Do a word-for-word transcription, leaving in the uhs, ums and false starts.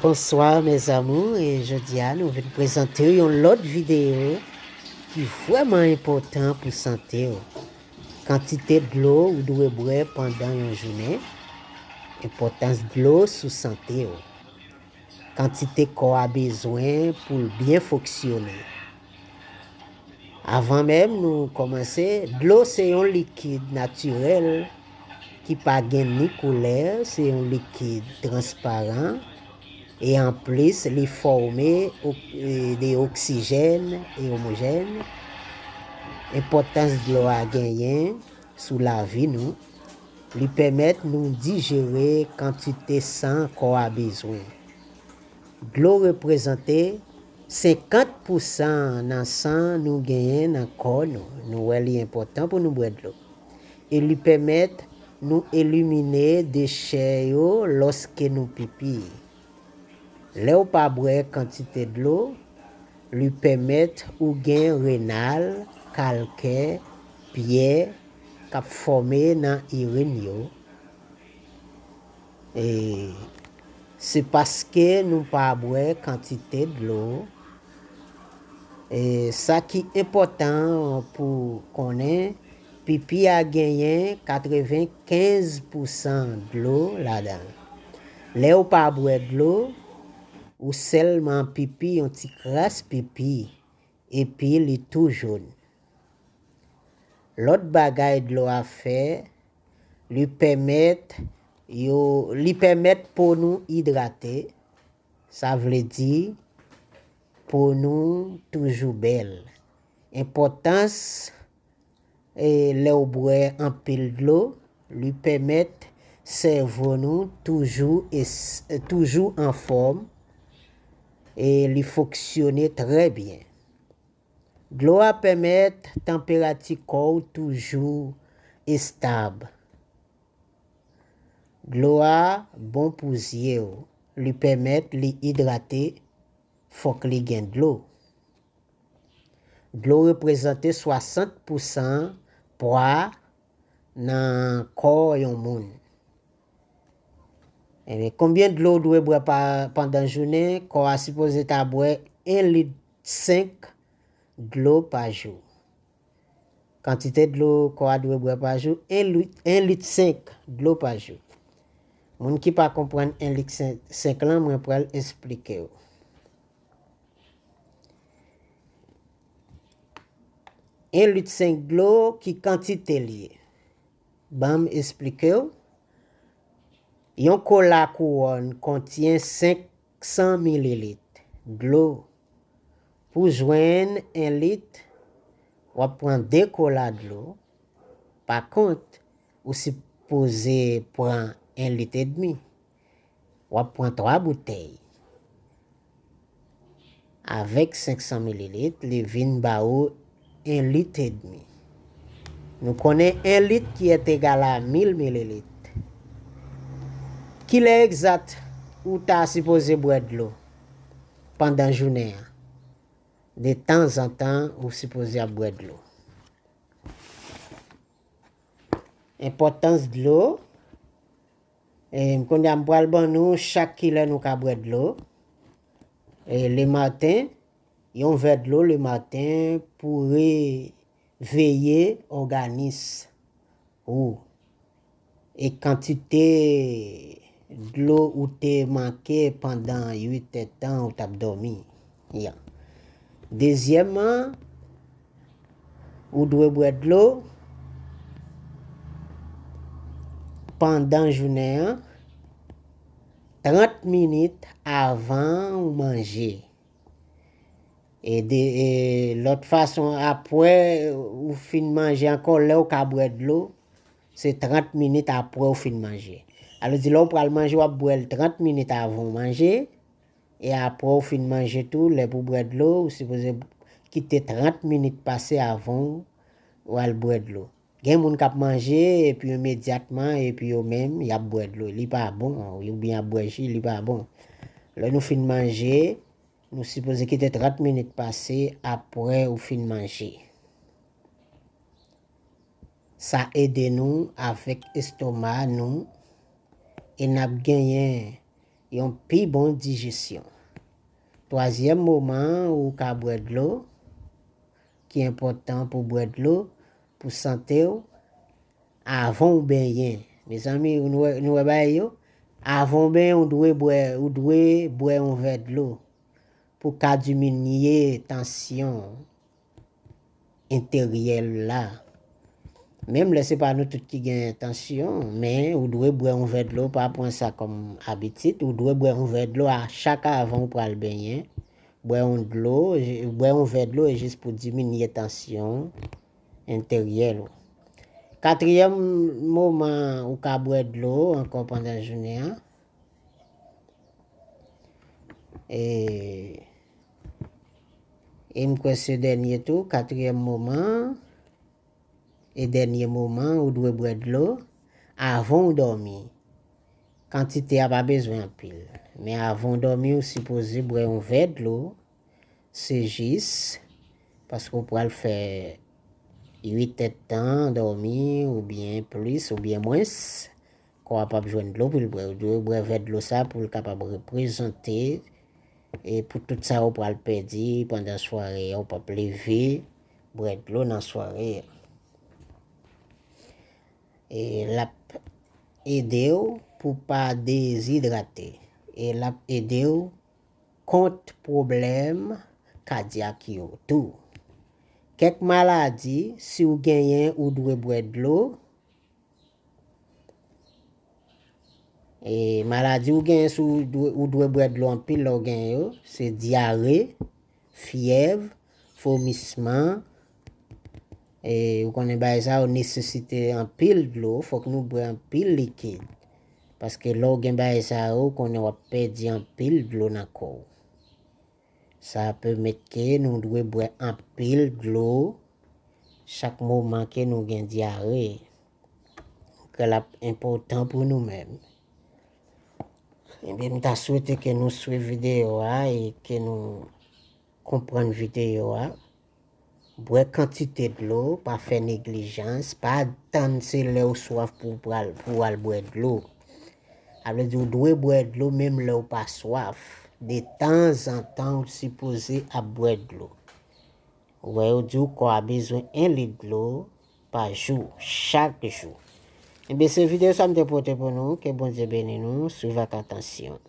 Bonsoir mes amours, e jodi a nou vin prezante w yon lòt videyo ki vrèman enpòtan pou sante w. Kantite dlo ou dwe bwè pandan yon jounen, enpòtans dlo sou sante w. Kantite kò a bezwen pou l byen fonksyone. Avan menm nou kòmanse, dlo se yon likid natirèl ki pa gen ni koulè, se yon likid transparan e anplis li fòme ok- e de oksijèn e omojèn. Enpòtans dlo a genyen sou lavi nou, li pèmèt nou dijere kantite san kò a bezwen. Dlo reprezante senkant pousan nan san nou genyen nan kò nou. Nou wè li enpòtan pou nou bwè dlo. E li pèmèt nou elimine dechè yo lòske nou pipi. Lè w pa bwè kantite dlo, li pèmèt ou gen renal, kalkè, pyè k ap fòme nan irin yo. E se paske nou pa bwè kantite dlo. E sa ki enpòtan pou konnen, pipi a genyen katrevenkenz pousan dlo ladan l. Lè w pa bwè dlo, ou sèlman pipi yon ti kras pipi, epi li tou jòn. Lòt bagay dlo a fè, li pèmèt yo, li pèmèt po nou idrate, sa vle di po nou toujou bèl. Enpòtans e lè w bwè anpil dlo, li pèmèt sèvo nou toujou es- toujou anfòm e li fonksyone trè byen. Dlo a pèmèt tanperati kò w toujou estab. Dlo a bon pou zye w, li pèmèt li idrate, fòk li gen dlo. Dlo reprezante swasant pousan pwa nan kò yon moun. Ebyen, konbyen dlo w dwe bwè pa, pandan jounen? Kò a sipoze ta bwè en lit senk dlo pa jou. Kantite dlo kò a dwe bwè pa jou, en lit, en lit senk dlo pa jou. Moun ki pa konprann en lit senk, senk lan, mwen pral esplike w. En lit senk dlo, ki kantite l ye? Ban m esplike w. Yon kola kouwòn kontyen senk san mililit dlo. Pou jwenn en lit, w ap pran de kola dlo. Pa kont, ou sipoze pran en lit edmi. W ap pran twa boutèy. Avèk senk san mililit, li vin ba ou en lit edmi. Nou konnen en lit ki èt egal a mil mililit. Kilè egzat ou ta sipoze bwè dlo pandan jounen an? De tanzantan, ou sipoze ap bwè dlo. Enpòtans dlo. E, kounye a, m pral ban nou chak kilè nou ka bwè dlo. E, lematen, yon vè dlo lematen pou reveye òganis ou. E kantite dlo ou te manke pandan uit èdtan ou t ap dòmi. Ya. Dezyèmman, ou dwe bwè dlo pandan jounen an, trant minit avan ou manje. E de, e lòt fason, apre ou fin manje ankò, lè ou ka bwè dlo, se trant minit apre ou fin manje. Sa vle di, lè ou pral manje, w ap bwè l trant minit avan ou manje. E apre ou fin manje tou, lè pou bwè dlo, ou sipoze kite trant minit pase avan ou al bwè dlo. Gen moun k ap manje, epi imedyatman, epi yo menm, y ap bwè dlo. Li pa bon, oubyen y ap bwè ji, li pa bon. Lè nou fin manje, nou sipoze kite trant minit pase apre ou fin manje. Sa ede nou avèk estoma nou, e n ap genyen yon pi bon dijesyon. Twazyèm moman ou ka bwè dlo, ki enpòtan pou bwè dlo pou sante w, avan w benyen. Mezanmi, nou wè, nou wè bagay yo? Avan w benyen, ou dwe bwè, ou dwe bwè yon vè dlo pou ka diminye tansyon enteryè la. Menm lè se pa nou tout ki gen tansyon, men ou dwe bwè yon vè dlo, pa pran sa kòm abitid, ou dwe bwè yon vè dlo a chak avan ou pral benyen. Bwè yon dlo, bwè yon vè dlo e jis pou diminye tansyon enteryè ou. Katriyèm moman ou ka bwè dlo ankò pandan jounen an. E, e m kwè se dènye tou, katriyèm moman e dènye moman ou dwe bwè dlo avan w dòmi. Kantite a pa bezwen anpil. Men avan w dòmi, ou sipoze bwè yon vè dlo. Se jis paske w pral fè uit èdtan dòmi, oubyen plis, oubyen mwens. Kò a p ap jwenn dlo pou l bwè. Ou dwe bwè vè dlo sa pou l kapab reprezante, e pou tout sa ou pral pèdi pandan sware a, ou p ap leve bwè dlo nan sware a. E l ap ede w pou pa dezidrate. E l ap ede w kont pwoblèm kadyak yo tou. Kèk maladi, si w genyen, ou dwe bwè dlo. E maladi ou genyen, si w dwe, ou dwe bwè dlo anpil lè w genyen yo, se dyare, fyèv, vomisman. E ou konnen bagay sa yo nesesite anpil dlo, fòk nou bwè anpil likid. Paske lè w gen bagay sa yo, ou konnen w ap pèdi anpil dlo nan kò w. Sa pèmèt ke nou dwe bwè anpil dlo chak moman ke nou gen dyare. Ke l ap enpòtan pou nou menm. Ebyen, m ta swete ke nou swiv videyo a e ke nou konprann videyo a. Bwè kantite dlo, pa fè neglijans, pa tann se lè w swaf pou w pral, pou w al bwè dlo. Sa vle di ou dwe bwè dlo menm lè w pa swaf. De tanzantan, ou sipoze ap bwè dlo. Ou wè, yo di w kò a bezwen en lit dlo pa jou, chak jou. Ebyen, se videyo sa m te pote pou nou. Ke Bondye beni nou. Swiv ak atansyon.